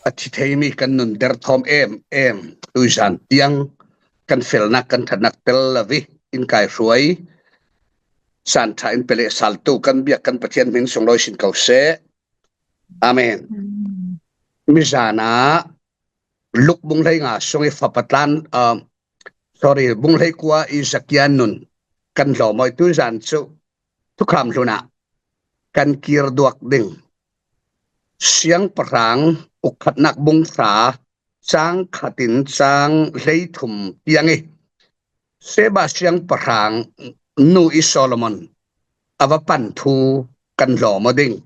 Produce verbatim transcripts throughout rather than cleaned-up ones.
a thi thei mi kan nun der thawm em em. Tuizan tiang kan felnak, kan ṭhatnak tel lo hi. In kaihruai, san ṭha in pe leh saltu kan biak kan Pathian hmin sunglawi sin ko seh. Amen. Mizanah Luk bung hleinga sung i fapa tlan, ah, sorry, bung hleikua i Zakia nun kan hlawm aw i. Tuizan cu thukham hlunah kan kir duak ding. Siangpahrang ukhatnak bung hra, cang khat in cang hleithum tiang i Seba siangpahrang nu i Solomon a va pan thu kan hlawm aw ding.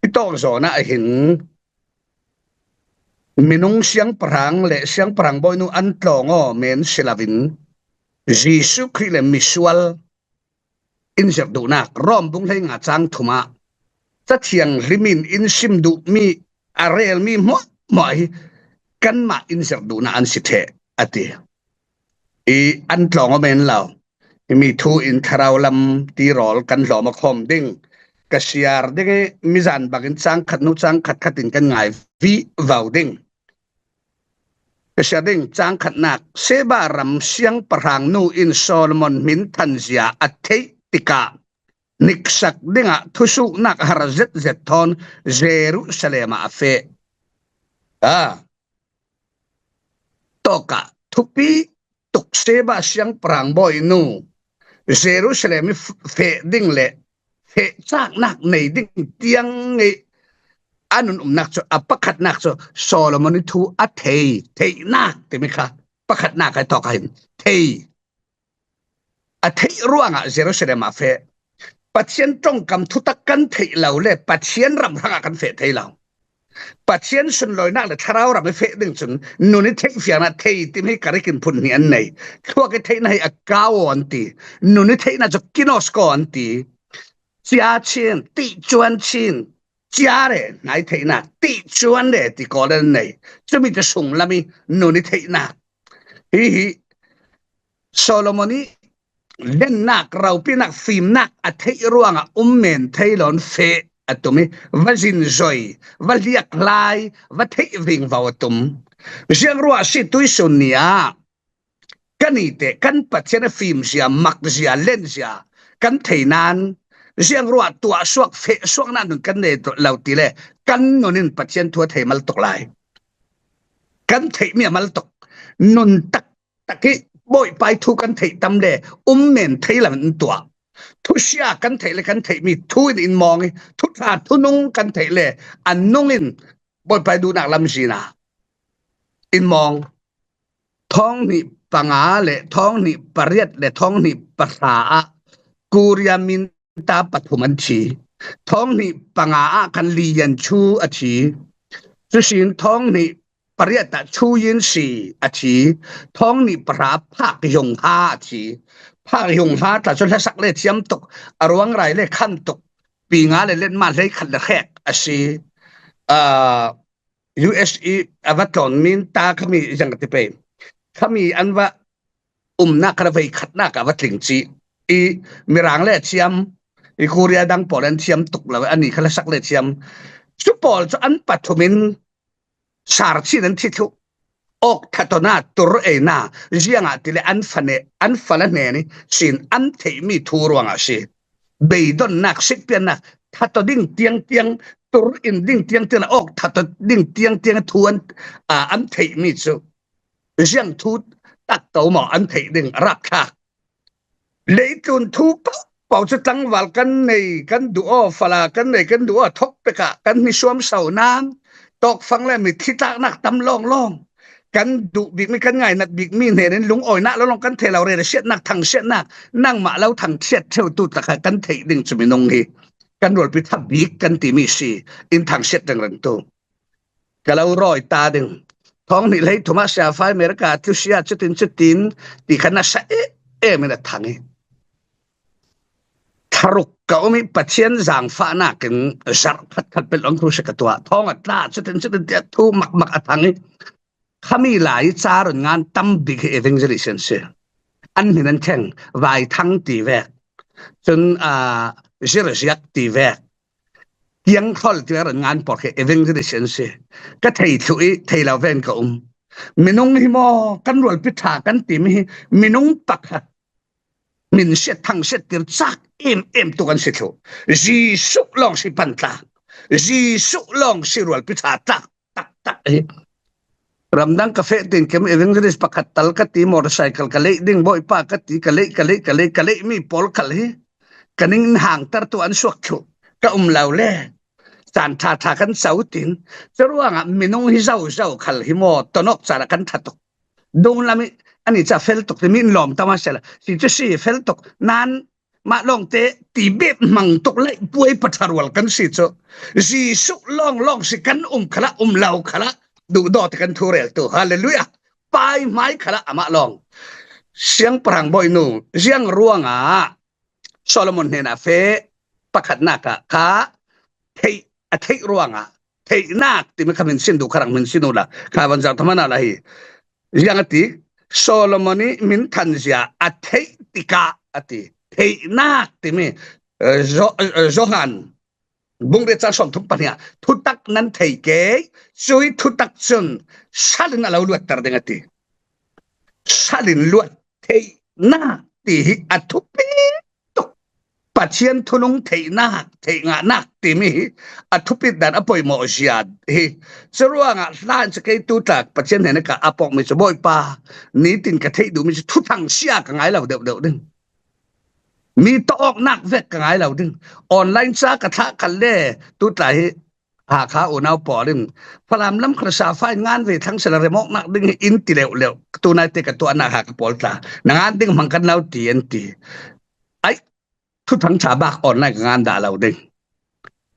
Hi tawk zawnah hin minung siangpahrang le siangpahrang bawinu an tlawng aw men si loin Jesuh Khrih le misual in zirh duhnak, Rom bung hleinga cang thumah Cathiang hlimin in sim duhmi a relmi hmuahhmuah hi kanmah in zirh duhnak an si ṭheh a ti. I an tlawng aw men lo. Himi thu in thlarau lam tirawl kan hlawm a khawm ding. Ka siar ding i mizan bangin cang khat hnu cang khat khat in kan ngai vivo ding. Ka siar ding. Cang khatnak, Seba ram siangpahrang nu in Solomon hmin thanzia a theih tikah niksak dingah thusuhnak har zetzet thawn Jerusalem ah a feh. A tawkah thupi tuk Seba siangpahrang bawinu Jerusalem i f-, feh ding le feh caknak nei ding tiang i a nun umnak cu, a pakhatnak cu Solomon i thu a thei, theihnak timi kha pakhatnak a tawk ah hin thei. A theih ruangah Jerusalem ah feh. Pathian ṭongkam thutak kan theih lo le Pathian ram hrangah kan feh thei lo. Pathian sunlawinak le thlarau ram i feh ding cun nun i theih fiangnak thei timi hi karik in phun hnih an nei. Thluak i theihnak hi a kau aw an ti. Nun i theihnak cu kinosko an ti. Cia chin, tih cuan chin, cia re, hnai theihnak, tih cuan re ti kawl an nei. Cumi cu sunglam i nun i theihnak. Hihi Solomon i lennak, ropinak, fimnak a theih ruangah um men thei loin feh a tum i va zinzoi, va hliakhlai, va theih vingvo a tum. Ziang ruah si tuisun ni ah kan i te, kan Pathian a fimzia, makzia, lenzia kan thei nain ziang ruah tuahsuak, fehsuaknak nun kan nei lo ti le kan nun in Pathian thu a thei mal tuk lai. Kan theihmi a mal tuk. Nun tak tak i Bawipa i thu kan theih tam le um men thei lam in tuah. Thusia kan theih le kan theihmi thu in in mawng i, thuṭha thunung kan theih le a nung in Bawipa i duhnak lamzin ah in mawng. Thawng hnih panga le thawng hnih pariat le thawng hnih pahra ah Kuria min ta pathum an thi. Thawng hnih panga ah khan Lian Chu a thi. Cusin thawng hnih pariat ah Chu Yin Si a thi. Thawng hnih pahra Phak Yung Ha a thi. Phak Yung Ha tla cu hlasak le thiam tuk, a ruangrai le kham tuk, pinga le letma hleikhat le hrek a si. Aa, U S i a va tlawn min ta khami zang ka ti pei. Khami an va umnak kha vei khatnak a va tling cih i Mirang le a thiam, i Korea dang pawl an thiam tuk lo, ani kha hlasak le thiam. Cu pawl cu an pathum in sar chin an thi thluh. Awk thatona tur eina, ziangah tile an fane, an fala hnen i sin an theihmi thu ruangah a si. Beidonnak, sikpiannak, thato ding tiangtiang, tur in ding tiangtiang, awk thato ding tiangtiang thu an, aa, an theihmi cu ziang thu tak ko maw an theih ding a rapthlak. Leitlun thu paohpaoh cu tlangval kan nei, kan duh aw, fala kan nei, kan duh aw, thawk pekah kan hni suam so nan, tawkfang le mitthli tlaknak tam lawnglawng, kan duh bikmi, kan ngainat bikmi hnen in lungawinak lawnglawng kan thei lo, relsiatnak, thangsiatnak, nangmah lo thangsiat theutu takah kan theih ding cu minung hi kan rualpi tha bik kan timi si in thangsiat ringringtu. Ka lo rawi ta ding. Thawng hnih hleithum ah siafai America thusia cutin cutin ti kha nasa e, em in a thang i. Tharuk ka um i Pathian zaangfahnak in zarh khatkhat pet lawng thu si ka tuah. Thawng a tla cutin cutin tiah thu makmak a thang i. Khami lai i ca run ngan tam bik hi evangelist an si. An hmin an theng, Vai Thang ti vek. Cun, aa, Zirziak ti vek. Kiang khol ti ran ngan por ke evangelist en si. Ka thei thu i thei lo ven ka um. Minung hi mo kan rual pi tha kan ti mi hi minung pakhat min siat thang siat tir chak em em tu kan si thu. Jisu long si pan tla. Jisu long si rual pi tha tak tak tak hi. Ramdang ka feh tin kem evangelist pakhat tal ka ti motorcycle ka lei ding boi pa ka ti ka lei ka lei ka lei ka lei mi pol kal hi. Ka ning hang tar tu an suak thu. Ka um lau le. San tha tha kan sau tin. Charuanga minung hi zau zau khal hi mo tonok chara kan tha tuk. Dung lami ani cha fel tuk ti min lom tama sela. Si chu si fel tuk. Nan ma long te ti bep mang tuk lai puai patharual kan si chu. Jisu long long si kan um khala um lau khala. Du do te kan thu rel tu. Hallelujah. Pai mai khala ama long. Siang parang boi nu. Siang ruanga. Solomon hnena fe pakhatna ka ka thei a thei ruanga. Thei nak ti mi kha min sin du kharang min sin u la. Kha van zau thamana la hi. Yang ati Solomon i min than zia a thei tika ati. Thei nak ti mi, eh, zo, eh, zohan. Bung ri chang som thum pania. Thutak nan thei ke. Sui thutak chun. Salin a lo luat tar ding ati. Salin luat thei nak ti hi a thupi tuk. Pathian thunung thei nak, thei ngah nak ti mi hi a thupi dan a poimo zia hi. Charuanga hlan cha kei tu tak Pathian hnena ka a pok mi chu boi pa. Ni tin ka thei du mi chu thuthang sia ka ngai lo deuh deuh ding. Mi to ok nak vek ka ngai lo ding. Online cha ka tha kal le tu ta hi. Ha kha unau pawl in Falam lam kha sa fai ngan ve thang sela remok nak ding in ti leu leu. Tu nai te ka tu ana ha ka pawl ta. Na ngan ding mang kan lau ti en ti. Ai, thuthang tha bak online ka ngan da lau ding.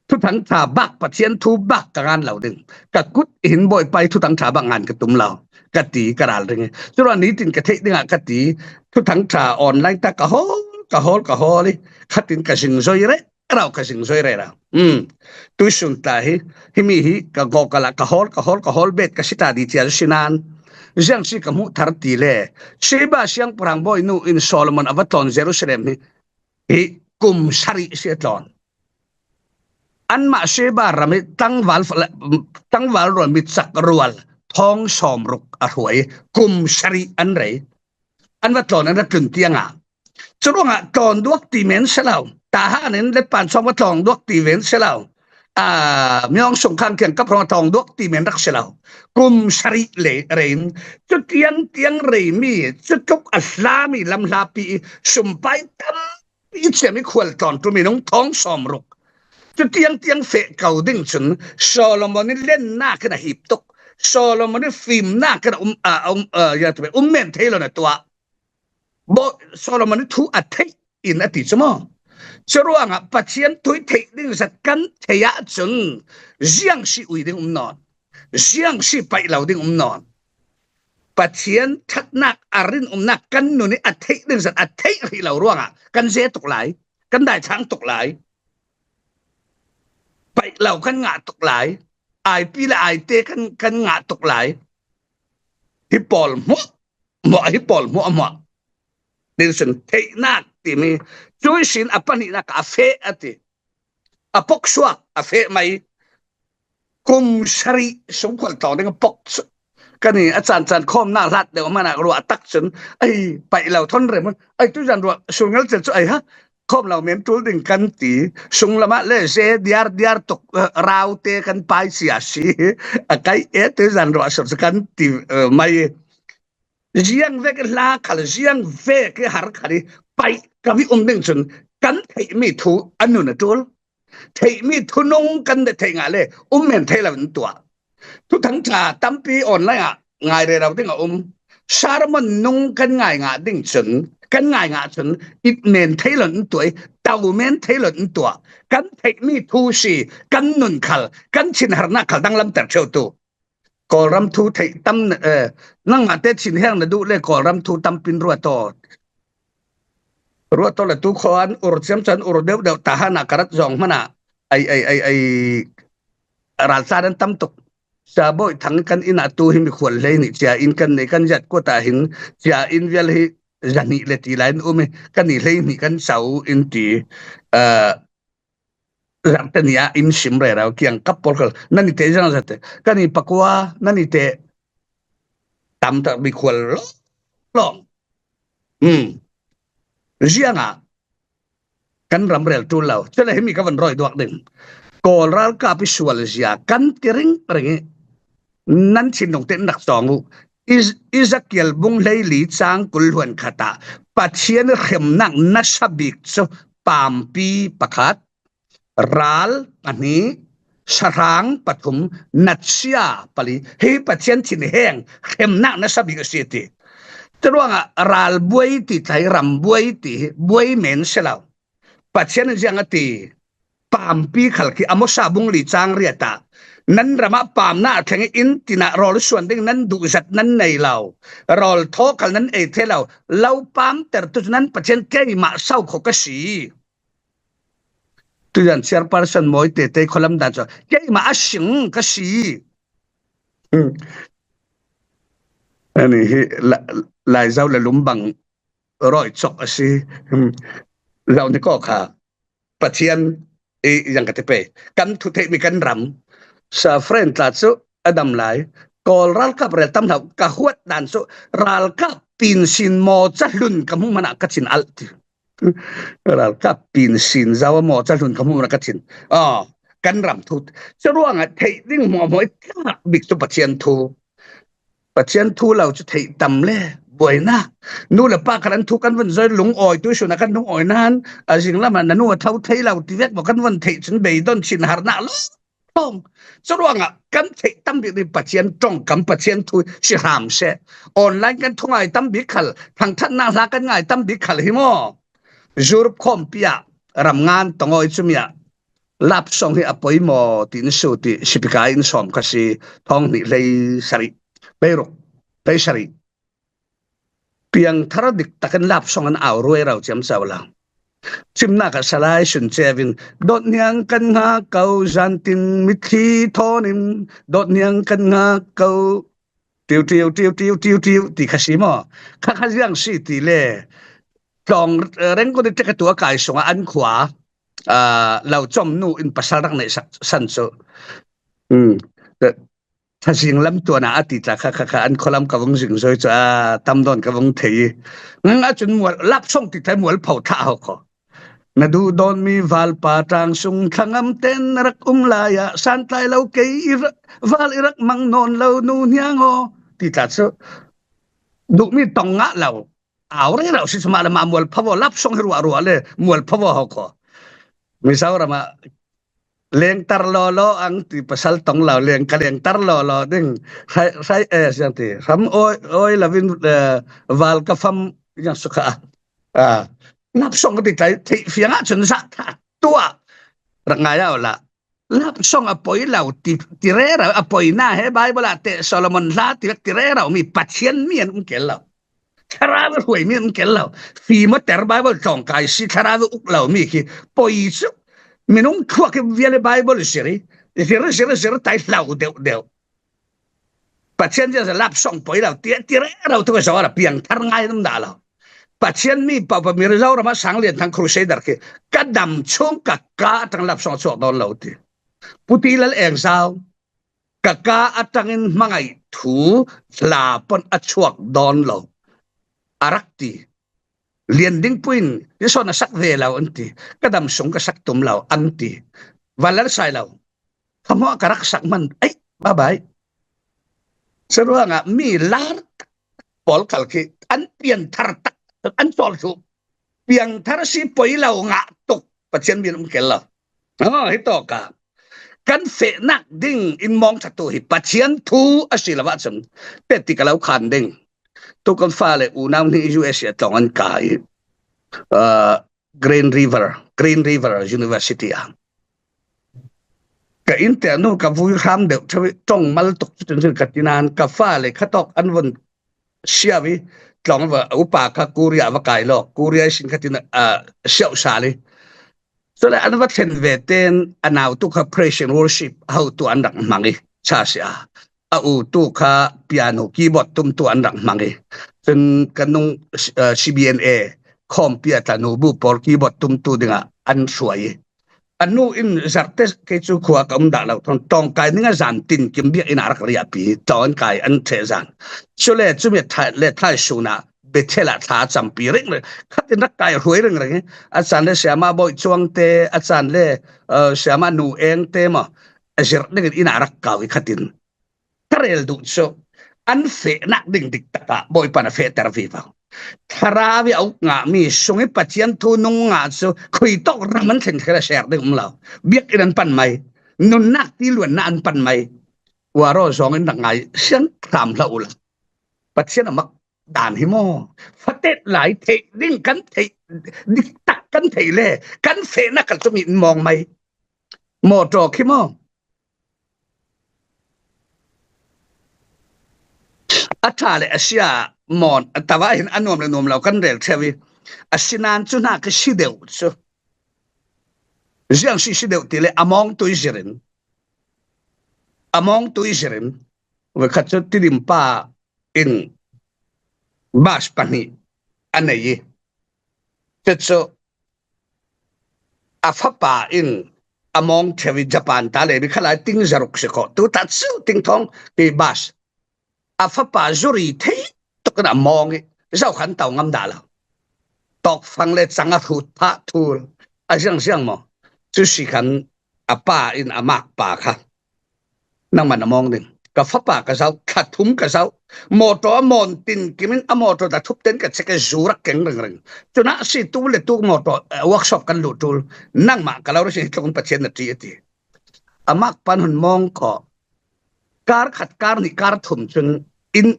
Thuthang tha bak Pathian thu bak ka ngan lau ding. Ka kut hin boi pai thuthang tha bak ngan ka tum lau. Ka ti ka ral ding. Chuan ni tin ka thei ding a ka ti. Thuthang tha online ta ka hol, ka hol, ka hol i. Khatin ka sing zoi re. Rau ka sing zoi re rau. Hmm. Tui sun ta hi, hi mi hi ka go ka la ka hol, ka hol, ka hol bet ka sita di tia sinan. Ziang si ka mu thar ti le. Siba siang parang boi nu in Solomon a va ton Jerusalem hi. Hi kum sari si ton. An ma siba rami tangval, tangval rual mit sak rual. Thong som ruk a ruai. Kum sari an rei. An va tlon an va tlun tianga. Churuanga tlon duak ti men se lo. Tahan in le pan song va tlon duak ti men se lo. A, miong sung khang kiang kap rong tlon duak ti men rak se lo. Kum sari le rein. Chu tiang tiang rei mi. Chu tuk a hla mi lam hla pi. Sum pai tam i chiam i khual tlon tu mi nung thong som ruk. Chu tiang tiang fe kau ding chun Solomon i len na kena hip tuk. Solomon i fim na kena um, a, um, a, ya tu um men thei lo na tua. Bo Solomon i thu a thei in a ti chu mo. Churuanga Pathian thui thei ding zat kan thei a chun ziang si ui ding um non. Ziang si pai lo ding um non. Pathian thatnak a rin umnak kan nun i a theih ding zat a theih rih lo ruangah kan ze tuk lai, kan dai thlang tuk lai. Paih lo kan ngah tuk lai, aipi le aite kan, kan ngah tuk lai. Hi pawl hmuah, hmuah, hi pawl hmuah, hmuah. Din sun theihnak timi, cui sin a pahnihnak a feh a ti. A pok suak, a feh mai. Kum sarih sungkhual tlawng ding a pok su-, ka ni a caan caan khawmna hlat deuh hmanah ruah tak cun, ai, paih lo thawn rem un. Ai, tuizan ruah sulngel cel cu, ai ha, khawm lo men tul ding kan ti. Sung lamah le ze diar diar tuk, eh, raute kan pai cia si. A kaih e tuizan ruah sur cu kan ti, eh, mai. Ziang vek i hla khal, ziang vek i har khal i paih ka vi um ding cun kan theihmi thu a nun a tul. Theihmi thunung kan theih ngah le um men thei lo in tuah. Thuthang ṭha tampi online ah ngai rero ding a um. Sermon nung kan ngai ngah ding cun, kan ngai ngah cun it men thei lo in tuah, tau men thei lo in tuah. Kan theihmi thu si, kan nun khal, kan thinharnak khal danglamter ṭheu tu. Kawlram thu theih tam, eh, nangmah te thinheng na duh le Kawlram thu tampin ruat aw. Ruat aw le tu khaw an ur ciamco an ur deuh deuh ta hana ka rat zawng hmana ai, ai, ai, ai, raltlan an tam tuk. Sia Bawi Thang kan inn ah tu hi mikhual hlei nih cia inn kan nei kan ziat kuat ah hin cia inn vial hi zahnih le ti lai in um i kan i hlei hnih kan sau in ti, eh, zarte nia in sim rero kiang kap pawl khal, na nite zang zate, ka ni pakua, na nite tam tak bi khual lo, lo. Hmm. Zianga kan ram rel tul lo. Chule himi ka van roi duak ding. Kawl ralkap i sual zia kan ti ring ring i. Nan thin nung te nak song u. Is-, Ezekiel bung hleili chang kul hluan khata. Pathian hremnak nasa bik chu pampi pakhat, ral pahnih, sahrang pathum, natsia pali. Hei Pathian thinheng hremnak nasa bik a si ti. Churuangah ral buai ti tlai, ram buai ti, buai men si lo. Pathian in ziang a ti, pampi khal khi Amosa bung li chang riatah, nan ramah pamna a thleng in tinah rawl suan ding nan duhzat nan nei lo. Rawl thaw khal nan ei thei lo. Lo pamter tu nan Pathian keimah sau kho ka si. Tuian chairperson mawi tete khualam dan chu keimah a sing ka si. Hmm. Ani hi la-, Laizau le lum bang roi chok a si. Hmm. Lau ni ko kha. Pathian i yang ka te pe. Kan thu thei mi kan ram. Sa friend tla chu a dam lai. Kawl ralkap rel tam hlau ka huat dan chu ralkap pinsin maw cha hlun ka hmu mana ka thin al ti. Ralkap pinsin zau a maw cha hlun ka hmu mana ka thin. Ah, kan ram thu. Churuangah theih ding maw maw i tlak bik chu Pathian thu. Pathian thu lo chu theih tam le buaina. Nu le pa khat an thu kan van zoi lung awi tu suna kan lung awi nan a zing lama na nu a tho thei lo ti vek maw kan van theih chun beidon chin harna lo. Thong. Churuangah kan theih tam bik ni Pathian tong kam Pathian thu si hram se. Online kan thu ngai tam bik khal, thangthatna hla kan ngai tam bik khal hi maw. Europe khawmpi ah ram ngan tong awi chu mi ah lap song hi a poimaw ti in su ti sipika in sawm ka si. Thawng hnih hlei sarih, hlei ruk, hlei sarih. Piangthar dik takin lap song an au ruai rau ciam cau la. Chimnak ah salai sun cevin, dot niang kan nga kau, zantin mitthi thonin, dot niang kan nga kau, tiu, tiu, tiu, tiu, tiu, tiu, ti kha si maw. Kha kha ziang si ti le. Tlawng, eh, rengkut i tek a tu a kai sungah an khua, ah, lo chom nu in pasal rak neih sak san chu. Hmm. Thazing lam tuana a ti tla kha, kha, kha, an khualam ka vung zing zoi chu, a, tam dawn ka vung thei. Ngang a chun mual, lap song ti tlai mual pho tha ho kho. Na duh dawn mi valpa tang sung thlangam ten na rak um lai ah, san tlai lo kei i ra-, val i rak mang nawn lo nu niang aw. Ti tla chu. Duh mi tong ngah lo. Au rei rau si chuma le ma mual pho vo, lap song hi ruah ruah le, mual pho vo ho kho. Mizoram ah lengtar law law ang ti pasal tong lo, leng ka lengtar law law ding. Hrai, hrai, eh, siang ti. Ram oi, oi lovin, eh, val ka fam yang sukha. Ah, lap song ti tlai, ti fiang ah chun sa tha tua. Rak ngai au la. Lap song a poi lo ti, ti rero a poina he Bible ah te Solomon hla ti vek ti rero mi Pathian mi an um kel lo. Thlarau a hruai mi an um kel lo. Fi maw ter Bible tlawng kai si thlarau a uk lo mi khi poi chu. Minung thuak i vial i Bible siri. Siri, siri, siri tai hlau deuh deuh. Pathian zia lap song poi lo ti, ti rero tu ka zo la piang thar ngai nam da lo. Pathian mi pau pa Mizoram a sang lian thang crusader khi ka dam chung ka ka atang lap song a chuak dawn lo ti. Puti lal eng zau ka ka atangin hmangai thu hla pon a chuak dawn lo. A rak ti. Lian ding puin i son a sak ve lo an ti. Ka dam sung ka sak tum lo an ti. Valal sai lo. Khamawh ka rak sak man, ai, bye bye. Saruanga mi lar pawl kal khi an pian thar tak, an chawl thu. Piang thar si poi lo ngah tuk, Pathian min um kel lo. Oh, hi tawka. Kan fehnak ding in mawng thatu hi Pathian thu a si lo ahcun, pet ti ka lo khan ding. Tu kan fale unau hnih U S A tlawng an kai. Ah, Green River, Green River University ah. Ka innte nu ka vui hram deuh ṭheu i ṭong mal tuk cu cun ka ti nain ka fale kha tawk an vun siau i tlawng va upa kha Korea va kai lawk, Korea i sin kha tin, ah, siau sal i. Cule an va thlen ve tein a nau tu kha praise and worship hotu an rak hmang i cha si a. A u tu kha piano keyboard tumtu an rak hmang i. Cun kan nung, eh, C B N A khawmpi a tla nu bu pawl keyboard tumtu dingah an hruai i. A nu in zarte kei cu khua ka um dah lo. Tawngkai ning a zan tinkim biakinn ah rak riahpi, tawngkai an ṭheh zan. Cule cumi thai, le thai sun ah Bethel ah thla a campi ringring. Khat in rak kai hruai ringring. A caan le Siama Bawi Cuang te, a caan le, eh, Siama Nu Eng te maw, a zirh dingin inn ah rak kau i khat in ka rel duh cu an fehnak ding dik takah Bawipa na fehter vivo. Thlarau i a uk ngahmi sung i Pathian thu nung ngah cu khui tawk ram an thlen kha a ser ding um lo. Biakinn an pan mai, nunnak tiluannak an pan mai. Uaro zong in rak ngai siang hram hlah uhla. Pathian a mak dan hi maw? Fatet lai theih ding kan theih, dik tak kan theih le kan fehnak kal cumi in mawng mai. Mawtaw khi maw? A ṭha le a sia mawn, a tava hin a nuam le nuam lo kan rel ṭheu i, a si nan cu hna ka si deuh cu. Ziang si si deuh ti le a mawngtu i zirin, a mawngtu i zirin, ve khat cu Tidim pa in bas pahnih a nei i, cucu a fapa in a mawng ṭheu i Japan ta le mi khalai ting zaruk si khawh tu ta cu ting thawng i bas a fapa zuri thei tuk in a mawng i, zo khan to ngam dah lo. Tawkfang le cang a hrut phah thul a ziangziang maw? Cu si khan a pa in a makpa kha, nangmah na mawng ding. Ka fapa ka zoh, thla thum ka zoh. Mawtaw a mawn tinkim in a mawtaw ta thup ten ka chek i zu rak keng ringring. Cunah si tu le tu mawtaw, eh, workshop kan luh ṭul. Nangmah ka lo rak si hi tluk in Pathian na ṭih a ti. A makpa in hun mawng khawh. Kar khat, kar nih, kar thum cun in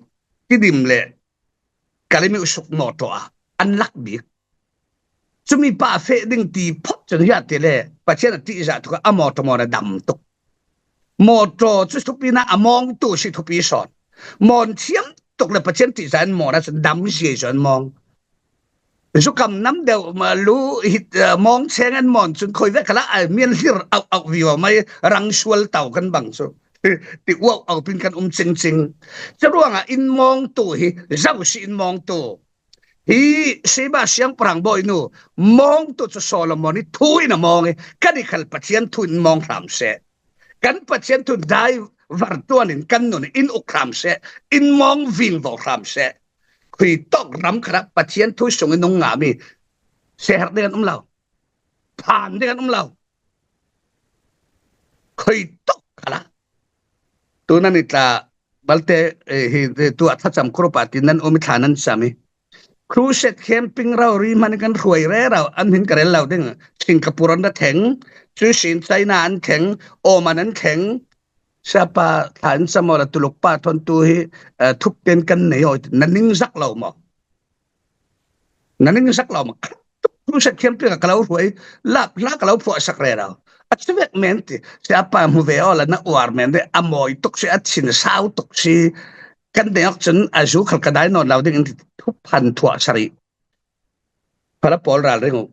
Tidim le Kalemyo suk mawtaw ah an lak bik. Cumi pa a feh ding ti phot cun hia ti le Pathian a ṭihzah tuk a mawtaw mawn a dam tuk. Mawtaw cu thupi na a mawngtu si thupi sawn. Mawn thiam tuk le Pathian ṭihzah an mawn ahcun dam ziai zaw an mawng. Zukam nam deuh ma lu hi, eh, mawng cheng an mawn cun khoi ve khalah a mian hlir auh auh vivo mai rang sual tau kan bang cu. Ti uauh auh pin kan um cingcing. Curuangah in mawngtu hi zo si in mawngtu. Hi Sheba siangpahrang bawi nu mawngtu cu Solomon i thu in a mawng i, kan i khal Pathian thu in mawng hram seh. Kan Pathian thu in dai var tuan in kan nun in uk hram seh, in mawng vingvo hram seh. Khui tawk ram kharah Pathian thu sung in nung ngami seher ding an um lo. Phan ding an um lo. Khui tawk khalah. Tu nan i tla balte, eh, hi, eh, tu a thacam khurupa ti nan um i thla nan cam i. Crusade camping rau ri hman kan hruai rero an hin ka rel lo ding. Singapore an ra theng, cu sin China an theng, Oman an theng. Siapa thla in cam awla tuluk pa thawn tu hi, eh, thup ten kan nei aw, na ning zak lo maw? Na ning zak lo maw? Crusade camping a ka lo hruai, lap hla ka lo phuahsak rero. A si vek men ti, siapa hmu ve awla na uar men de, a mawi tuk si, a thin sau tuk si, kan nei awk cun a zu khal ka dai nawn lo ding in ti thuphan thuah sarih. Phala pawl ralring uh.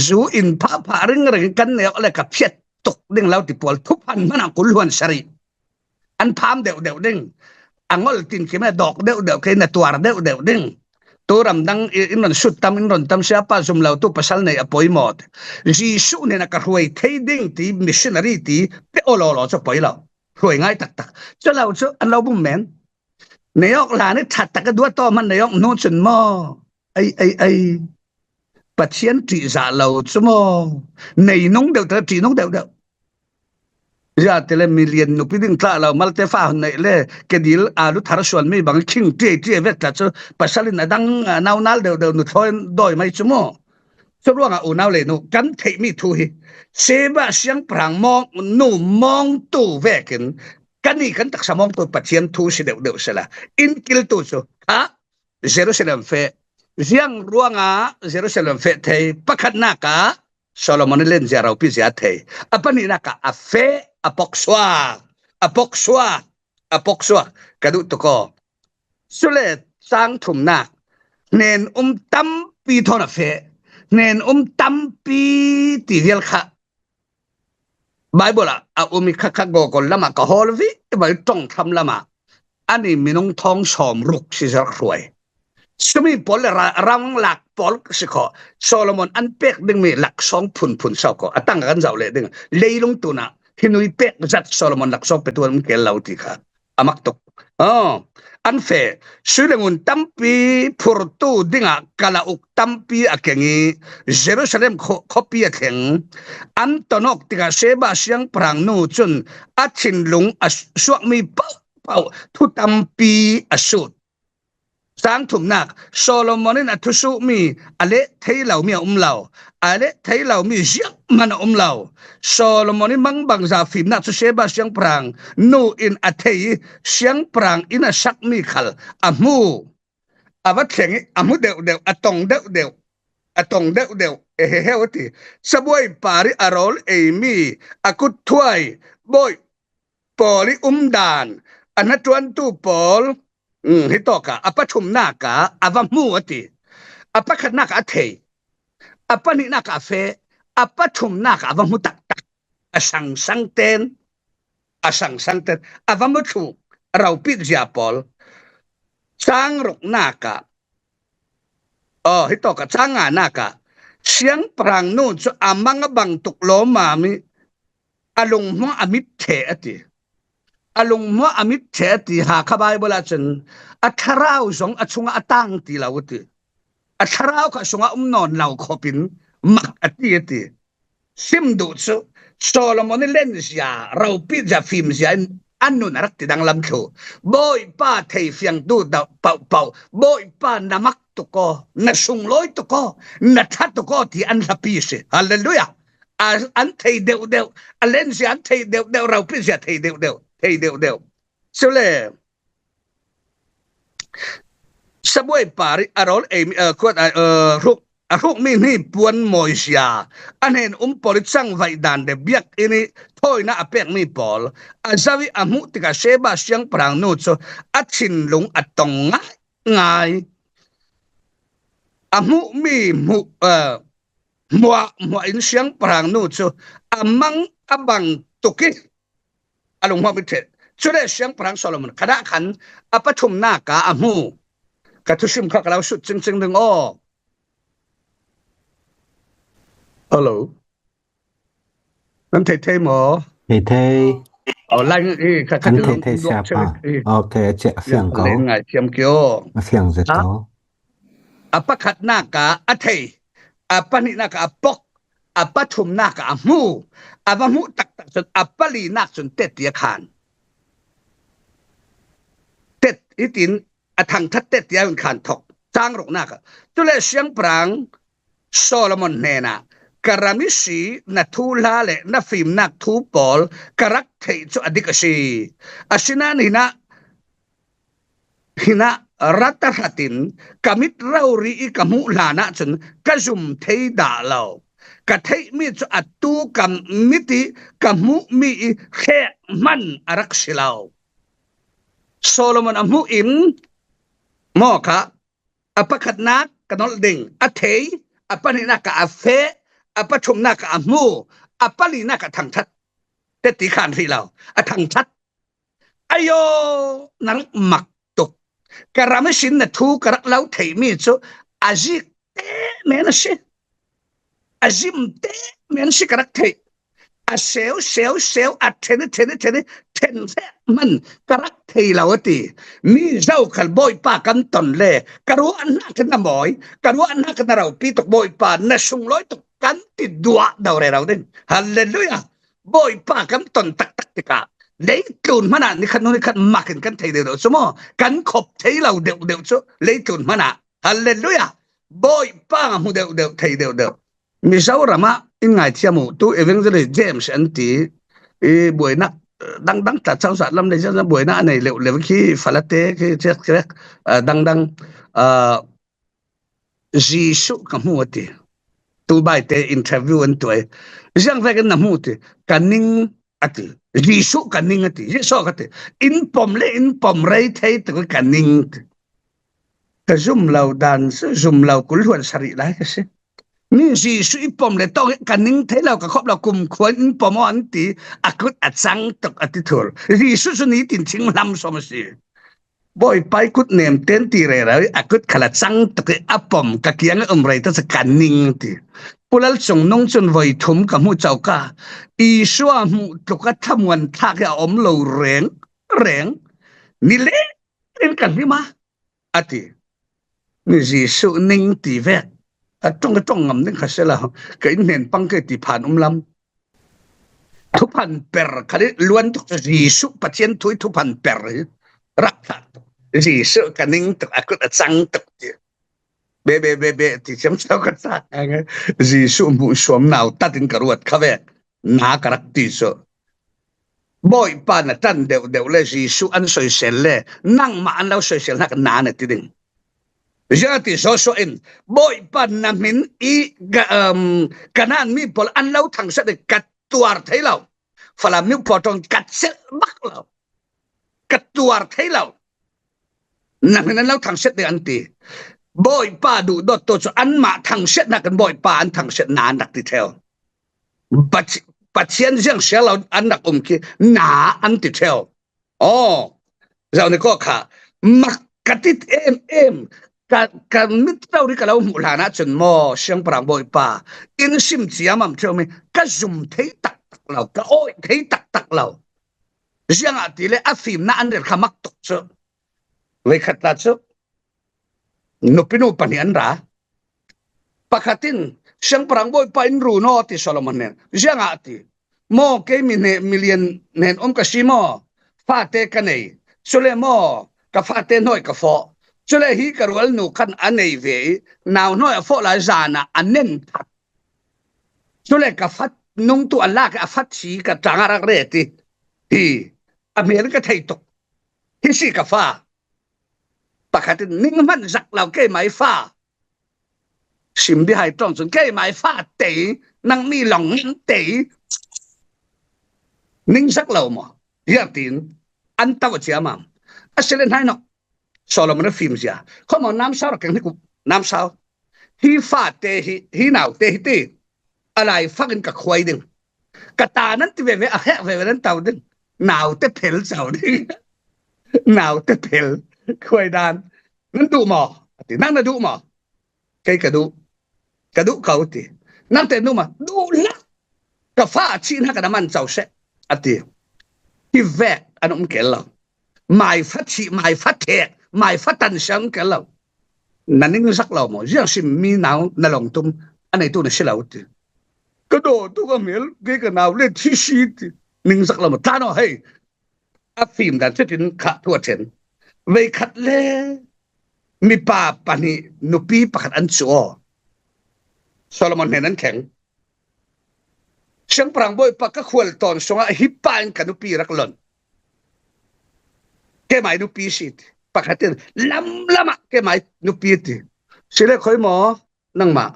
Zu in phah phah ringring kan nei awk le ka phiat tuk ding lo ti pawl thuphan hmanah kul hluan sarih. An pham deuh deuh ding. A ngol tinkim e dawk deuh deuh kei na tuar deuh deuh ding. Tu ramdang i, in ron sut tam, in ron tam siapa zum lo tu pasal nei a poimaw. Jesuh hnenah ka hruai thei ding ti missionary ti pe aw lawlaw cu poi lo. Hruai ngai taktak. Cu lo cu an lo bum men. Nei awk hlan i ṭhat tak i duat aw hman nei awk hnu cun maw? Ei, ei, ei. Pathian ṭihzah lo cu maw? Nei nung deuh te, ṭih nung deuh deuh. Ziah ti le million nupi ding tla lo, malte fa hun neih le, kedil a lu thar sual mi bang khing ṭiai ṭiai vek tla cu pasal in a dang, a, naunal deuh deuh nu thlawi dawi mai cu maw? Curuangah unau le nu kan theihmi thu hi Sheba siangpahrang mawng, nu mawngtu vekin kan i kan taksa mawngtu Pathian thu si deuh deuh sela in kiltu cu kha Jerusalem feh. Ziang ruangah Jerusalem feh thei? Pakhatnak ah Solomon in len zia ropi zia thei. A pahnihnak ah a feh, a poksuak, a poksuak, a poksuak ka duh tuk aw. Cule cang thumnak, hnen um tampi thawn a feh. Hnen um tampi ti vial kha Baibal ah a um i kha kha Google lamah ka hawl vivo i, ṭongthlam lamah an i minung thawng sawm ruk si zar hruai. Sumi pawl le ra-, rang lak pawl si kho. Solomon an pek ding mi laksawng phunphun sau kho. A tang kan zau le ding. Leilung tuna hinui pek zat Solomon laksawng petu an kel lo ti kha. A mak tuk. Oh, an fe. Sui le ngun tampi phurtu dinga kala uk tampi a kengi. Jerusalem kho-, khopi a theng. An tonok tika Seba siangpahrang nu cun a thinlung a suak mi pau pau thu tampi a sut. Sang thumnak, Solomon in a thusuhmi a leh thei lomi a um lo, a leh thei lomi zianghman a um lo. Solomon in mangbangza fimnak cu Seba siangpahrang nu in a thei i siangpahrang in a sakmi khal a hmu. A va thleng i a hmu deuhdeuh, a tong deuhdeuh, a tong deuhdeuh, e he heu a ti. Sabuai par i a rawl eimi, a kut thuai, bawi pawl i umdan, a hnaṭuantu pawl, um, hi tawkah a pathumnak ah a va hmu a ti. A pakhatnak ah a thei, a pahnihnak ah a feh, a pathumnak ah a va hmu taktak. A sangsang ten, a sangsang ten, a va hmu thuk, a ropit zia pawl. Sang ruknak ah, aw, hi tawkah sang nganak ah, siangpahrang nu cu a mang a bang tuk lawmmam i, a lunghmuah a mit ṭheh a ti. A lunghmuah a mit ṭheh a ti, Hakha Bible ah cun a thlarau zong a chungah a tang ti lo a ti. A thlarau kha sungah um nawn lo khopin mak a ti a ti. Sim duh cu Solomon i lenzia, ropit zia, fimzia in an nun a rak ti danglam thlu. Bawipa thei fiangtu dah pauh pauh, Bawipa na mak tuk aw, na sunglawi tuk aw, na ṭha tuk aw ti an hlapi si. Hallelujah! A, an thei deuhdeuh, a lenzia an thei deuhdeuh, ropit zia thei deuhdeuh, thei deuhdeuh. Cule sabuai par i a rawl eimi, eh, kuat, eh, eh, hruk, a hrukmi hni puan mawizia, a hnen um pawl i cangvaih dan le biakinn i thawina a pekmi pawl, a zau i a hmuh tikah Seba siangpahrang nu cu a thinlung a tong ngaingai. A hmuhmi hmuh, eh, hmuah, hmuah in siangpahrang nu cu a mang a bang tuk i a lunghmuah mit ṭheh. Cule siangpahrang Solomon khadah khan a pathumnak ah a hmu. Ka thusim kha ka lo sut cingcing ding aw. Hello. Nan thei thei maw? Thei thei. Aw, lai i kha kha An thei thei siapa. Ok, a ciah a fiang ko. Ngai thiam kio. A fiang zet ko. A pakhatnak ah a thei, a pahnihnak ah a pok, a pathumnak ah a hmu, a va hmuh taktak cun a palinak cun tet i a khan. Tet hitin a thangṭhat tet i a hun khan thok. Sang ruknak ah. Cule siangpahrang Solomon hnenah, ka ram i si na thuhla le na fimnak thu pawl ka rak theih cu a dik a si. Asinain hinah hinah rat a hratin ka mit rori i ka hmuh hlan ahcun ka zum thei dah lo. Ka theihmi cu atu ka mit i ka hmuhmi i hreh hman a rak si lo. Solomon a hmuh in maw kha a pakhatnak ka nolh ding, a thei, a pahnihnak ah a feh, a pathumnak ah a hmu, a palinak ah a thangṭhat. Teti khan hrih lo, a thangṭhat. Ayo, na rak mak tuk. Ka ram ihsin na thu ka rak lo theihmi cu a zik te men a si. A zim te men a si ka rak theih. A seu, seu, seu, a ṭhen i, ṭhen i, ṭhen i, ṭhen hreh hman ka rak thei lo a ti. Mi zokhal Bawipa kan ton le ka ruahnak na mawi, ka ruahnak na ropi tuk Bawipa, na sunglawi tuk kan ti duah do rero ding. Hallelujah! Bawipa kan ton taktak tikah leitlun hmanah nikhat hnu nikhat mak in kan thei deuhdeuh cu maw? Kan khop thei lo deuhdeuh cu leitlun hmanah. Hallelujah! Bawipa hmu deuhdeuh, thei deuhdeuh. Mizoram ah in ngaithiam uh, tu Evangelist James an ti i buainak dangdang tla cozah lam le buainak a nei leuh leuh khi falate khi, ah, dangdang, ah, Jesuh ka hmu a ti. Tu baite interview an tuai. Ziang vekin na hmu ti. Ka ning a ti. Jesuh ka ning a ti. Jesuh ka ti. In pom le in pom rei thei tuk ka ning ti. Ka zum lo dan cu zum lo kul hluan sarih lai ka si. Mi Jesuh i pom le tawng ka ning thei lo ka khop lo kumkhua in pom aw an ti. A kut a cang tuk a ti thur. Jesuh cu nitin thing hlam sawm a si. Bawipa i kut nem ten ti rero i a kut khala cang tuk i a pom ka kiang a um rei ta sa ka ning ti. Pu Lal Cung Nung cun voi thum ka hmu cau ka. Isua hmuh tluk a thamuan thlak i a om lo reng reng. Ni le in ka hlim a, a ti. Ni Jesuh ning ti vek. A ṭong a ṭong ngam ding kha sela. Ka in hnen pang ke ti phan um lam. Thuphan per kha dih luan tuk cu Jesuh Pathian thu i thuphan per hi rak thlah tuk. Jesuh ka ning tuk, a kut a cang tuk ti. Be, be, be, be, ti ciam cau ka sa. Jesuh hmuh suam nau tat in ka ruat kha vek. Na ka rak ti cu. Bawipa na ṭan deuh deuh le Jesuh an soisel le nangmah an lo soisel hnak na na ti ding. Ziah ti Joshua in, Bawipa na hmin i ga, um, Kanaan mi pawl an lo thangsiat i ka tuar thei lo. Falam mi pawl ṭong ka celh bak lo. Ka tuar thei lo. Na hmin an lo thangsiat ding an ti. Bawipa duhdawt tu cu anmah thangsiat hnakin Bawipa an thangsiat na an rak ti theu. Pathi-, Pathian ziang siar lo an rak um khi na an ti theu. Aw, zau ni ko kha, mak ka ti em em, ka, ka mit rori ka lo hmuh hlan ahcun maw, siangpahrang Bawipa, in sim ciamam theu mi, ka zum thei taktak lo, ka awih thei taktak lo. Ziangahtile a fimnak an rel kha mak tuk cu. Veikhat ta cu, nupinu pahnih an ra. Pakhat in, siangpahrang Bawipa in ru naw ti Solomon nen. Ziangah ti, maw keimi hne, milian hnen um ka si maw? Fate ka nei. Cule maw, ka fate hnawi ka fawh. Cule hi ka rualnu khan a nei ve i, nau hnawi a fawh lai zan ah a nen that. Cule ka fat nung tu a lak i a fat si ka tang a rak ret i. Hi, a hmel ka thei tuk. Hi si ka fa. Pakhat in ning hman zak lo keimah i fa. Sim bihai ṭawng cun keimah i fa tei, nang mi lawng ngan tei. Ning zak lo maw? Ziah tiin an tau a ciamam. A si le hnai nawk. Solomon a fim zia. Kho maw namsau rak keng hnik uh, namsau. Hi fa te hi, hi nau te hi ti. A lai fak in ka khuai ding. Ka ta nan ti veve, a hek veve nan tau ding. Nau te phel cau ding. Nau te phel. Khuai dan. Nan duh maw? A ti, nang na duh maw? Kei ka duh. Ka duh ko ti. Nang te duh maw? Duh hlak. Ka fa a thih hna ka na man cau seh. A ti. Hi vek an um kel lo. Mai fa thih, mai fa theh, mai fa tan siang kel lo. Na ning zak lo maw? Ziang sim mi nau na lawng tum a neitu na si lo ti. Ka daw tu ka hmel, kei ka nau le thi si ti. Ning zak lo maw? Tlan aw hei. A fim dan cutin khah thu a ṭhen. Veikhat le mipa pahnih nupi pakhat an cu aw. Solomon hnen an kheng. Siangpahrang Bawipa ka khual tawn sungah hi pa in ka nupi rak lon. Keimai nupi si ti. Pakhat in lamlam ah keimai nupi ti. Si le khoi maw nangmah?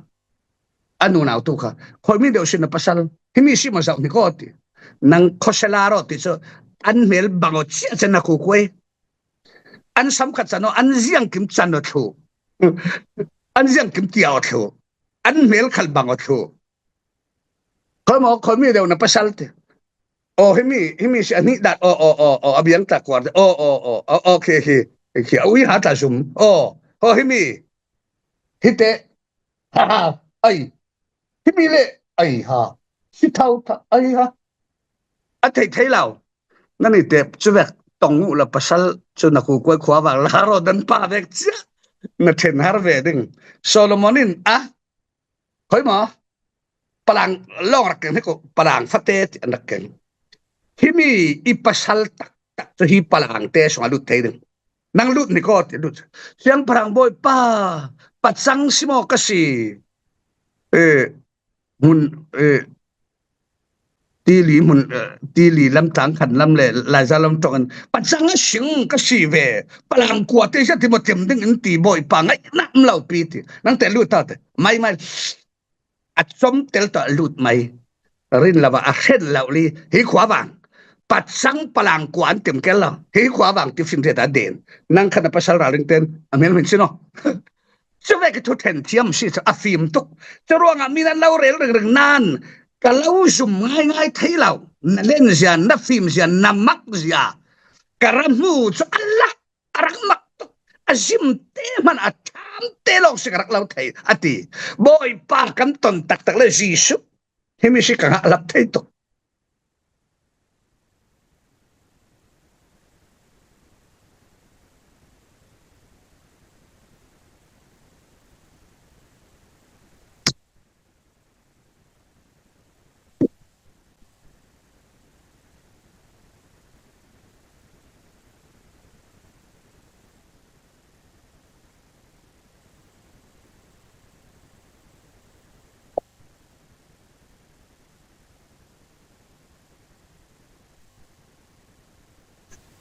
A nunau tu kha. Khoimi deuh si na pasal. Himi si maw zauh ni ko ti. Nang khosela rawh ti cu an hmel bang aw cia cen na kukuai. An sam khat can aw, an ziangkim can aw thluh. An ziangkim tiah aw thluh. An hmel khal bang aw thluh. Khoi maw, khoimi deuh na pasal ti. Aw, himi, himi si a hnih dat. Aw, aw, aw, aw, a biang ta kuar. Aw, aw, aw, aw, aw, khi, khi, khi, a ui ha ta zum. Aw, aw, himi. Hi te. Ha, ha, ai. Himi le, ai ha. Si thau tha, ai ha. A thei thei lo. Nan i tep cu vek tong uh la pasal cu na kukuai khua vang la rawh dan pa vek cia. Na ṭhen har ve ding. Solomon in a Khoi maw? Palang lawng rak keng hnik uh, palang fate ti an rak keng. Himi i pasal taktak cu hi palang te sungah lut thei ding. Nang lut ni ko ti lut. Siangpahrang Bawipa, pacang si maw ka si? Eh, hmun, eh, tili hmun, eh, tili lamtlang khan lam le laiza lam ṭawng in pacang a sing ka si ve. Palang kua te zia ti maw tim ding in ti Bawipa ngaihnak um lo pi ti. Nang te lut ta te. Mai mai. A com tel tawh a lut mai. Rin lo ah a hren lo li. Hi khua vang. Pacang palang kua an tim kel lo. Hi khua vang ti fim te ta den. Nang khan a pasal ralring ten a hmel hmin si no. Cu vek i thu ṭhen thiam si cu a fim tuk. Cu ruangah mi nan lo rel ringring nan ka lo zum ngaingai thei lo. Na len zia, na fim zia, na mak zia. Ka ra hmu cu a lak, a rak mak a zimte hman a thamte lawng si ka rak lo thei, a ti. Bawipa, kan ton taktak le Jesuh, himi si ka ngah lam thei tuk.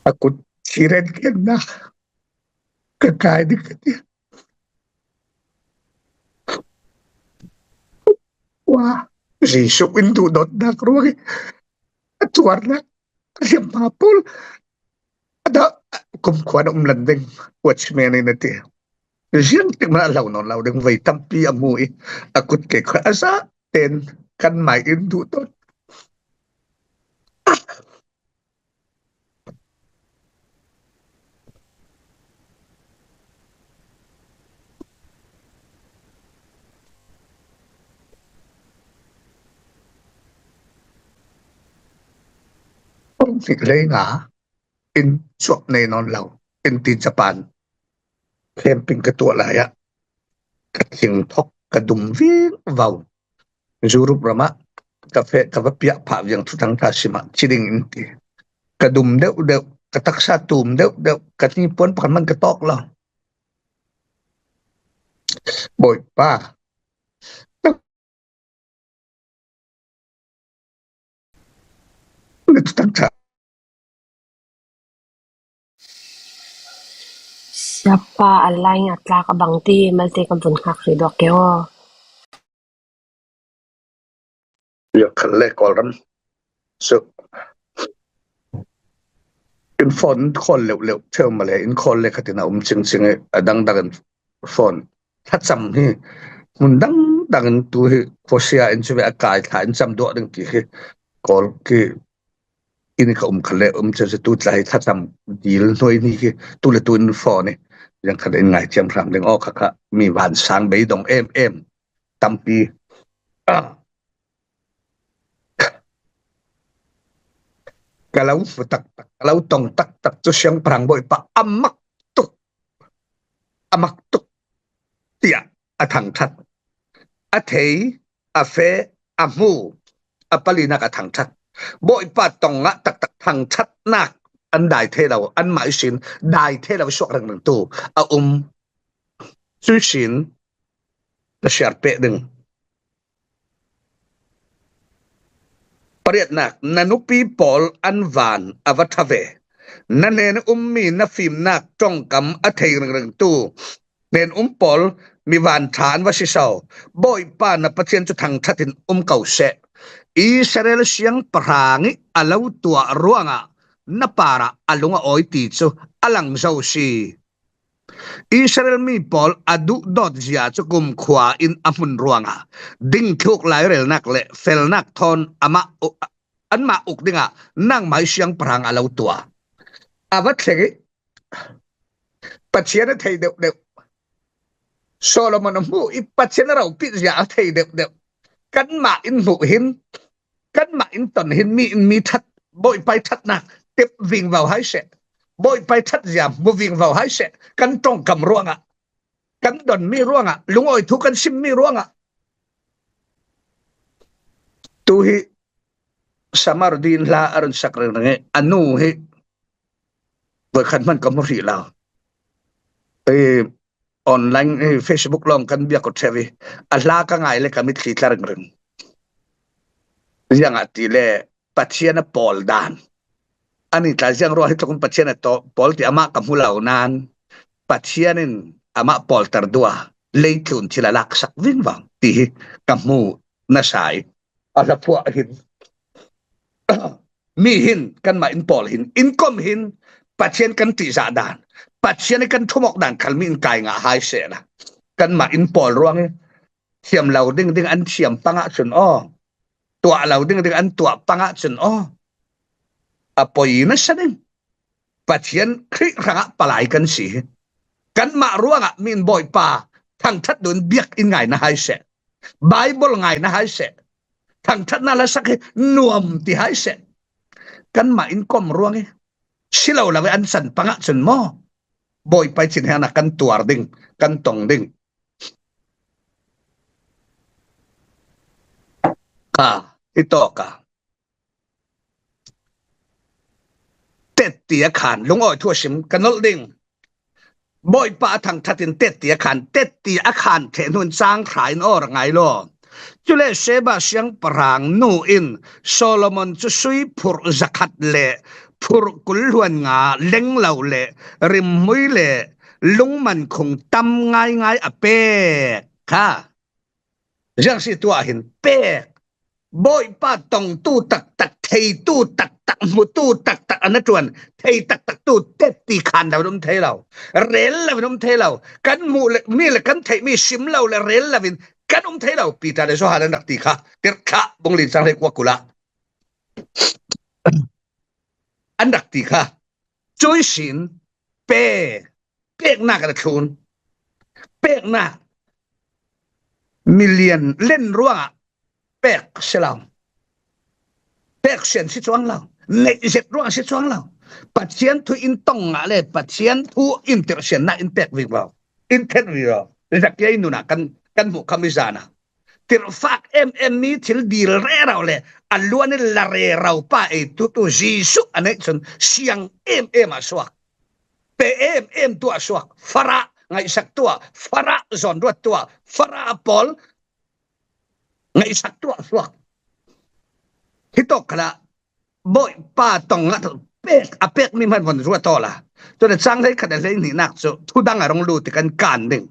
A kut thir en keng na, ka kai ding ka ti. Wa, Jesuh in duhdawtnak ruangin a tuarnak ka hliamhma pawl a dah, kumkhua na um lan ding watchman in a ti. Ziang tik man a lo nawn lo ding voi tampi a hmu i a kut ke khua a zah ten kan mai in duhdawt. Kong nih lei nga in chuak nei nawn lo, in ti Japan camping ka tuah lai ah ka thing thok, ka dum vingvo. Europe ram ah ka feh, ka va piah phah viang thuthang ta sim ah ci ding in ti. Ka dum deuh deuh, ka taksa tum deuh deuh, ka hnipuan pakhat man ka tawk lo. Bawipa, na thuthang ta. Siapa a lai a tlak a bang ti malte kan vun khak hrih duak ke aw. Yak khat le Kawlram. So, in phone call leuh leuh theu male, in call le khatin a um cingcing e, a dangdang in phone thlacam hi. Mun dangdang in tu hi khuasia in cu ve a kai thla in cam duah ding ti hi. Call ki in ka um khat le um cingcing tu tla hi thlacam dil hnuai ni hi tu le tu in phone hi. Yang khat in ngai ciam hram ding aw kha kha mi van sang beidong em em tampi. Ah. Ka lo hmu taktak, ka lo tong taktak cu siangpahrang Bawipa a mak tuk, a mak tuk tiah a thangṭhat. A thei, a feh, a hmu, a palinak a thangṭhat. Bawipa tong ah taktak thangṭhatnak an dai thei lo, anmah ihsin dai thei lo suak ringring tu a um. Cuihsin ka siar peh ding. Pariatnak, na nupi pawl an van a va ṭha ve. Na hnen ummi na fimnak ṭongkam a thei ringringtu hnen um pawl mi van ṭha an va si so. Bawipa na Pathian cu thangṭhat in um ko seh. Israel siangpahrang ih a lo tuah ruangah na parah a lung a awi ti cu a lang zo si. Israel mi pawl a duhdawt zia cu kumkhua in a hmun ruangah dingthluk lairelnak le felnak thawn amah u-, anmah uk dingah nangmah ih siangpahrang a lo tuah. A va thleng ih Pathian a thei deuhdeuh. Solomon a hmuh ih Pathian a ropit zia a thei deuhdeuh. Kanmah in hmuh hin, kanmah in ton hin mi in mi ṭhat, Bawipa ih ṭhatnak tep vingvo hai seh. Bawipa ih ṭhat zia hmu vingvo hai seh. Kan ṭongkam ruangah, kan donmi ruangah, lungawi thu kan simmi ruangah. Tu hi Samarudin hla a run sak ringring ih a nu hi voikhat hman ka hmu hrih lo. Ih online, ih Facebook lawng kan biak aw ṭheu ih a hla ka ngai le ka mitthli tla ringring. Ziangahtile Pathian a pawl dan. Ani tla ziang ruah hi tluk in Pathian a taw-, pawl ti amah ka hmu lo nain Pathian in amah pawlter duh a leitlun thil a laksak vingvang ti hi ka hmu nasa ih a hlaphuah hin mi hin kanmah in pawl hin, innkom hin Pathian kan ṭihzah dan, Pathian ih kan ṭhumawk dan khal mi in kai ngah hai sehla, kanmah in pawl ruangin thiam lo ding ding an thiam pangah cun aw, tuah lo ding ding an tuah pangah cun aw, a poi nasa ding. Pathian Khrih hrangah palai kan si hi. Kanmah ruangah mi in Bawipa thangthat dun biak in ngaina hai seh. Bible ngaina hai seh. Thangthatna lasak hi nuam ti hai seh. Kanmah in kom ruang hi. Si lo lo an san pangah cun maw? Bawipa i cin hiangah kan tuar ding, kan tong ding. Kha, i tawk a. Tetti a khan, lungawi thu a sim, ka nolh ding. Bawipa a thangthat in tetti a khan, tetti a khan theh hnu in cang hra in awr a ngai law. Cule Sheba siangpahrang nu in Solomon cu sui phurh zakhat le phurh kul hluan nga lenglo le rimhmui le lungman khung tam ngaingai a pek kha. Ziang si tuah hin pek. Bawipa tongtu taktak, theitu taktak, hmutu taktak a na ṭuan, thei taktak tu tetti khan lo in um thei lo, rel lo in um thei lo, kan hmuh le mi le kan theihmi sim lo le rel lo in kan um thei lo. Peter le Johan an rak ti kha, tirhthlah bung li cang hlei kua kul ah an rak ti kha. Cui sin pe, peknak a thlun. Peknak milian len ruangah pek si lo. Pek sian si cuang lo. Neih zet ruang si cuang lo. Pathian thu in tong ngah le Pathian thu in tirhsiannak in pek ving lo. In then ving lo. Zakia in nunah kan, kan hmuh kha mi zan ah. Tirhfak em em mi thil dil rero le a luan in la rero pa ei tutu Jesuh a neih cun siang em em ah suak. Pe em em tuah suak. Farah ngaihsak tuah. Farah zawn ruat tuah. Farah a pawl ngaihsak tuah suak. Hi tawk khalah Bawipa tong a pek, a pekmi hman von ruat awla. Cun a cang hleikhat a hleihnihnak cu thudang a rung lut i kan kan ding.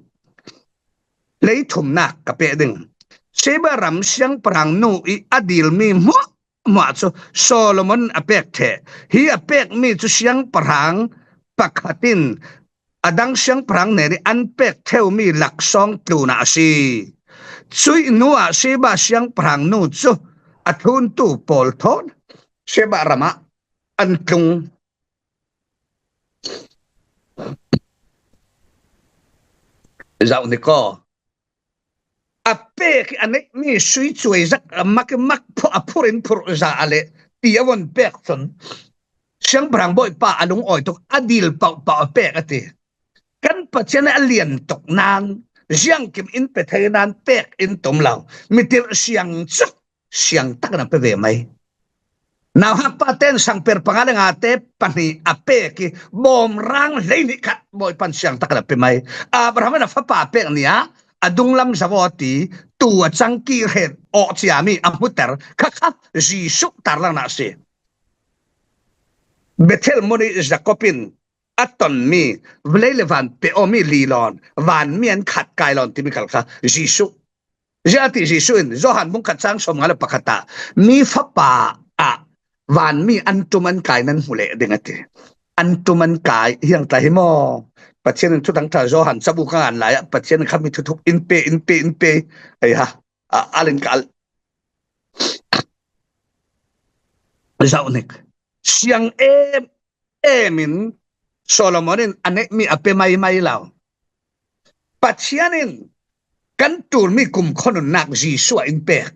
Hleithumnak ka peh ding. Sheba ram siangpahrang nu i a dilmi hmuahhmuah cu Solomon a pek ṭheh. Hi a pekmi cu siangpahrang pakhat in a dang siangpahrang hnen i an pek theumi laksawng tlunah a si. Cuih hnuah Sheba siangpahrang nu cu a thluntu pawl thawn Sheba ramah an tlung. Zauh ni kaw. A pek i a neihmi sui cuai zak a mak i mak phurh, a phurh in phurh za a le ti a von pek cun siangpahrang Bawipa a lungawi tuk a dil pauhpauh a pek a ti. Kan Pathian a lian tuk nan ziangkim in pe thei nan pek in tum lo. Mitirh siang cu siang takin a pe ve mai. Nauhak pa ten sangper panga le ngate pahnih a pek i bawmrang hleihnih khat Bawipan siang takin a pe mai. Abraham in a fapa a pek ni ah a dunglam zavaw ti tu a cangki hret awh ciami a hmuter kha kha Jesuh tarlangnak a si. Bethel mun i Jakob in a tonmi vawlei le van pe awmi lilawn, vanmi an khat kai lawn timi khal kha Jesuh. Ziah ti Jesuh in Johan bungkhat cang sawmnga le pakhat ah mi fapa ah vanmi an tum an kai nan hmu leh ding a ti. An tum an kai hiang ta hi maw? Pathian in Thuthang ṭha Johan cabu ka ngan lai ah Pathian in khami thuthuk in pe, in pe, in pe. Ai ha, a, al in ka al. Zauhnik. Siang em em in Solomon in a neihmi a pe maimai lo. Pathian in kan ṭulmi kumkhua nunnak Jesuh ah in pek.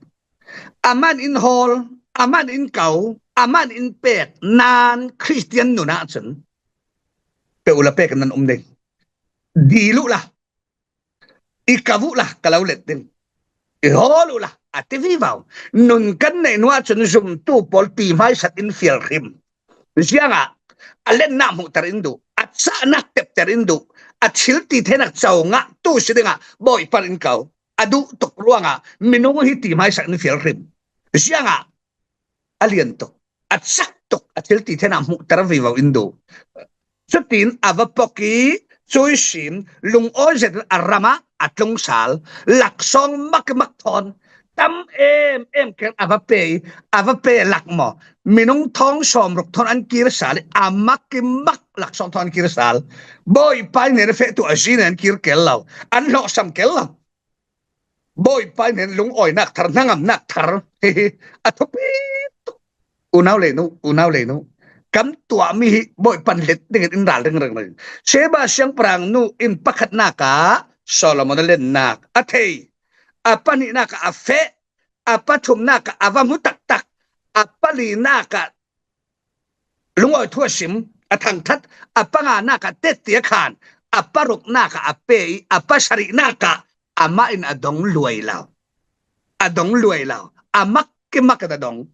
Aman in hawl, aman in kau, aman in pek nan Khristian nun ahcun pe uhla pek nan um ding. Dil uhla, i kau uhla ka lo let ding. I hawl uhla a ti vivo. Nun kan neih hnu ahcun zumtu pawl ti hmaisat in fial hrim. Ziangah a lennak hmuhter in duh, a cahnak tepter in duh, a thil ti theinak co ngah tu si dingah Bawipa in kau. A duh tuk ruangah minung hi ti hmaisat in fial hrim. Ziangah a lian tuk, a cak tuk, a thil ti theinak hmuhter vivo in duh. Cutin a va pok i cui sin lungawi zet a ram ah a tlung sal, laksawng mak mak thawn tam em em keng a va pe i, a va pe lak maw? Minung thawng sawmruk thawn an kir sal i, a mak i mak laksawng thawn an kir sal. Bawipa hnen a fehtu a zin an kir kel lo, an hlawhsam kel lo. Bawipa hnen lungawinak thar, hnangamnak thar hi hi a thupi tuk. Unau le nu, unau le nu, kan tuahmi hi Bawipan let dingin in ral ringring. Sheba siangpahrang nu in pakhatnak ah Solomon a lennak a thei, a pahnihnak ah a feh, a pathumnak ah a va hmu taktak, a palinak ah lungawi thu a sim, a thangthat, a panganak ah tetti a khan, a paruknak ah a pe i, a pasarihnak ah amah in a dong luai lo. A dong luai lo. A mak kimak in a dong.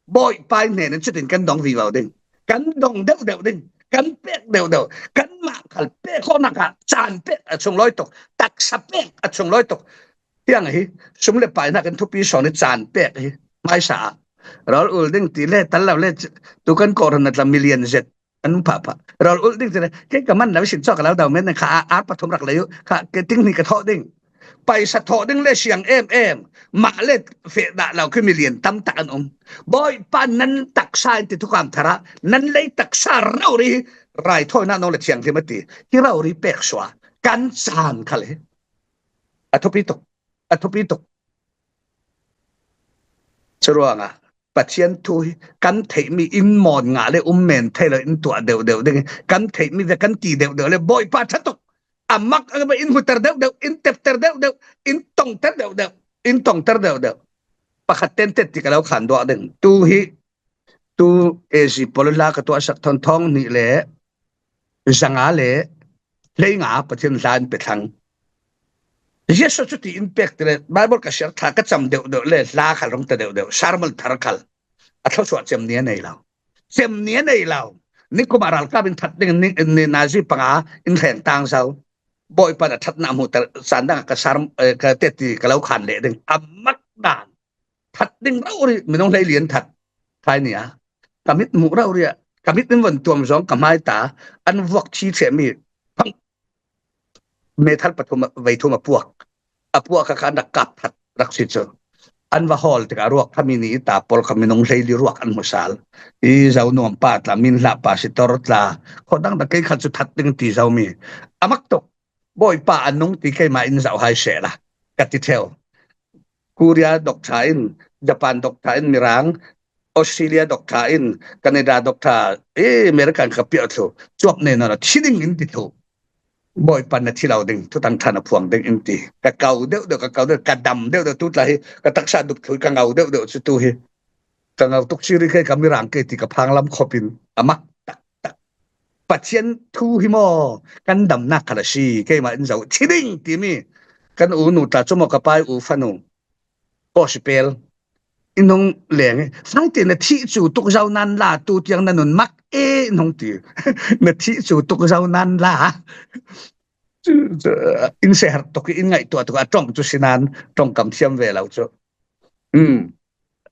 Bawipa in hnen in cutin kan dong vivo ding. Kan dong deuhdeuh ding. Kan pek deuhdeuh. Kanmah khal pek khawhnak ah caan pek a chung lawi tuk. Taksa pek a chung lawi tuk. Hiang hi, sum le pai nakin thupi sawn i caan pek hi. Maisa ah rawl ul ding ti le tal lo le, tu kan kawhhran a tla million zet an phahphah. Rawl ul ding ti le, kei ka man lo sin cawk a lo dau men kha a, ar pathum rak lei uh kha, ke ting hnih ka thawh ding. Paisa thawh ding le siang em em. Mah le feh dah lo khi million tam tak an um. Bawipa nan taksa in ti thukam thara, nan lei taksa rori hi raithawinak nong le thianghlim a ti. Hi rori pek suah. Kan caan khal hi. A thupi tuk. A thupi tuk. Curuangah Pathian thu hi kan theihmi in mawn ngah le um men thei lo in tuah deuhdeuh ding hi. Kan theihmi ve kan ti deuhdeuh le Bawipa ṭha tuk. A mak a in hmuter deuhdeuh, in tepter deuhdeuh, in tongter deuhdeuh, in tongter deuhdeuh. Pakhat ten tetti ka lo khan duak ding. Tu hi, tu A Z pawl hla ka tuahsak thawn thawng hnih le zanga le hleinga Pathian hla in pe thlang. Jesuh cuti in pek ti le Bible ka siar thla ka cam deuhdeuh le hla khal rong ta deuhdeuh, sermon thar khal a thluasuah cem ni a nei lo. Cem ni a nei lo. Nikum ah ralkap in that ding ni, ni nazi panga in hleng tang zo. Bawipa na thatna hmuh ta, caan dang ka sar, eh, ka tetti ka lo khan leh ding. A mak dan. That ding rori minung hleili an that. Khai nia ka mit hmuh rori ah ka mit in von tuam zawng ka hmai ta, an vuak thi ṭheh mi phang, methal pathum vei thum a puak. A puak kha khan rak kap that rak si cu. An va hawl tikah ruak kha mi ni i ta pawl kha minung hleili ruak an hmu sal. I zo nuam pa tla, min hlah pa si tor tla, khaw dang dah kei khan cu that ding ti zo mi a mak tuk. Bawipa a nung ti keimah in zoh hai seh la ka ti ṭheu. Korea doctor in, Japan doctor in, Mirang, Australia doctor in, Canada doctor, eh, American ka piah thlu, cuap nei nawn lo, thi ding in ti thlu. Bawipa na thi lo ding, thutang ṭha na phuang ding in ti. Ka kau deuhdeuh, ka kau deuh, ka dam deuhdeuh, tu tla hi ka taksa dup thui, ka ngau deuhdeuh cu tu hi. Ka ngau tuk si rih kei ka Mirang kei ti ka phanglam khop in a mak taktak. Pathian thu hi maw? Kan damnak khal a si. Keimah in zoh thi ding timi kan u nu tla cu maw, ka pai u fanu gospel in hung leng i, faite na thih cu tuk zo nan la, tu tiang na nun mak e in hung ti. Na thih cu tuk zo nan la. Cu, cu, in seher tuk i, in ngaihtuah tuk a ṭong cu sinan ṭongkam thiam ve lo cu. Um,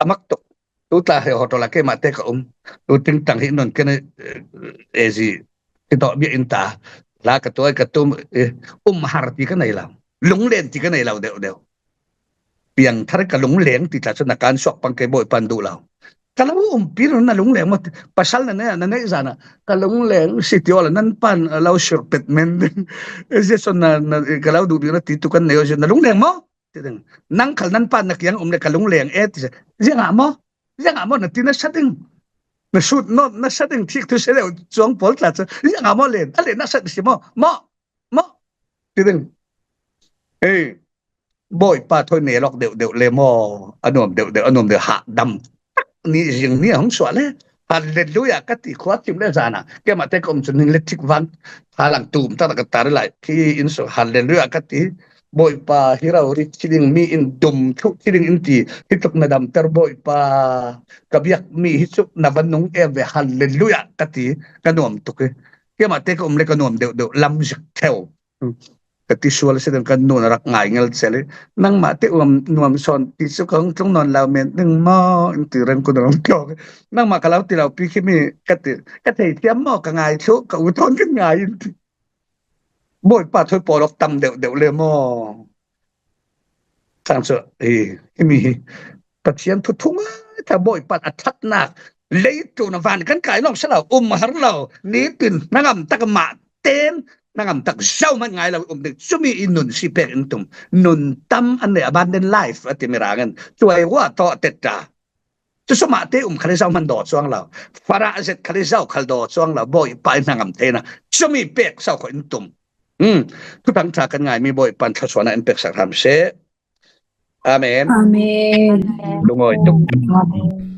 a mak tuk. Tu tla he hotel a keimah te ka um. Tu tingtang hi nun ken, eh, ezi ti tawh bia in ta. Hla ka tuai ka tum, eh, um har ti ka nei lo. Lunglen ti ka nei lo deuhdeuh. Piang thar ka lungleng ti tla cu na kan suak pang kei Bawipa in duh lo. Ka lo umpi lo na lungleng maw? Pasal na neih, na neih zan ah ka lungleng si ti awla nan pan lo sirpet men ding. Jesuh na, na, ka lo duh bik na ti tu kan nei aw si na lungleng maw? Ti ding. Nang khal nan pan na kiang um le ka lungleng e ti. Ziangah maw? Ziangah maw na ti na sa ding? Na sut nawt na sa ding thik thu si deuh cuang pawl tla cu. Ziangah maw len? A len na sa si maw? Maw? Maw? Ti ding. Ei, Bawipa thawi ne lawk deuhdeuh le maw? A nuam deuhdeuh, a nuam deuh, hahdam tak ni zing ni a hung suah le. Halleluia ka ti khua thim le zan ah. Keimah te ka um cun hin le thik vang. Thalang tum tak tak ka tar lai. Khi in su halleluia ka ti. Bawipa hi rori thi ding, mi in dum thluh thi ding in ti. Hi tluk na damter Bawipa. Ka biak mi hi cu na van nung em ve, halleluia ka ti. Ka nuam tuk hi. Keimah te ka um le ka nuam deuhdeuh lam zik theu. Ka ti sual a si ding, kan nun a rak ngai ngel cel i, nangmah te uam nuam sawn ti cu ka hung tlung nawn lo men ding maw? In ti rengkun a rak tlawk i, nangmah ka lo ti lo pi khi mi ka ti, ka thei thiam maw? Ka ngai thluh, ka u thawn kan ngai in ti. Bawipa thawi pawl awk tam deuhdeuh le maw? Sang cu hi, himi hi Pathian thu thung a tha Bawipa a thatnak, leitlun a van kan kai lawng si lo, um har lo, nitin hnangam tak mah ten hnangam tak zohmanh ngai lo um ding. Cumi i nun si pek in tum. Nun tam an nei, abundant life a timi rang in cuai hua tawh tetta. Cucu mahte um khal i zoh hman daw cuang lo. Farah zet khal i zoh khal daw cuang lo. Bawipa i hnangam theihna cumi pek so khawh in tum. Hmm. Thuthang ṭha kan ngaimi Bawipa in thluasuahna in peksak hram seh. Amen. Amen. Lungawi tuk. Amen.